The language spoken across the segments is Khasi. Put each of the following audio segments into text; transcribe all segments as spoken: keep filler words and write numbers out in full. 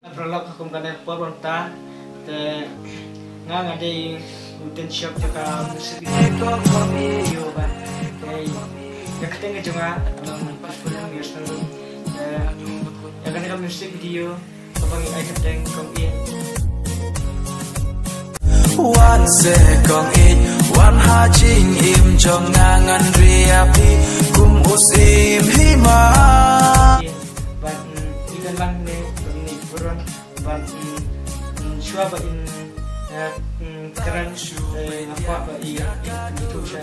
Paralok, ha kum kane ka por mynta te nga nga dei u ten shop jong ka music video ba. Te ïa ka kyrteng ka jong nga, um, Peaceful Music. Te ïa kane ka music video kaba ngi ai kyrteng Kong Ïeid. Wan se Kong Ïeid, wan ha jingim jong nga, ngan ri ïa phi kum u syiem hima. Bad, mm, i don lang ne, ne buron, bad, mm, mm, shuwa ba in, eh, mm, kren, eh, nga kwah ba i, i, i tu sha.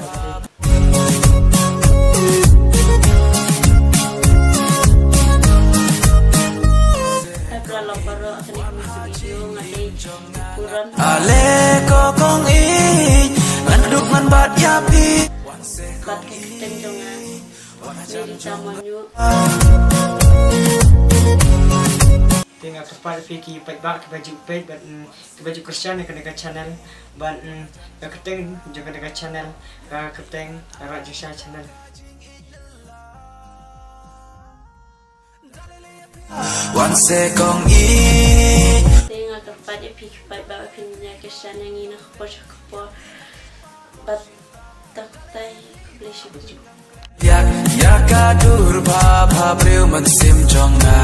Hai paralok baroh, ha kane ka music video nga dei buron. Ale ko Kong Ïeid, ngan kdup ngan bat ïa phi. Bad ka kyrteng jong nga, Lady Tamonyuh. Te nga kyrpad ïa phi ki paidbah kiba ju peit bad, mm, kiba ju kyrshan ïa kane ka channel bad, mm, ka kyrteng jong kane ka channel, ka kyrteng Rah Jingshisha Channel. Wan se Kong Ïeid. Te nga kyrpad ïa phi ki paidbah ba phin ïa kyrshan ïa ngi na ka por sha ka por. Bad to kata, khublei shibun. Ïa, ïa ka dur ba, ba briew mynsiem jong nga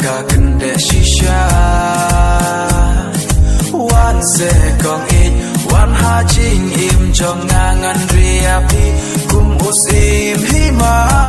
ka kyndit shisha. Wan se Kong Ïeid, wan ha jingim jong nga, ngan ri ïa phi kum u syiem hima.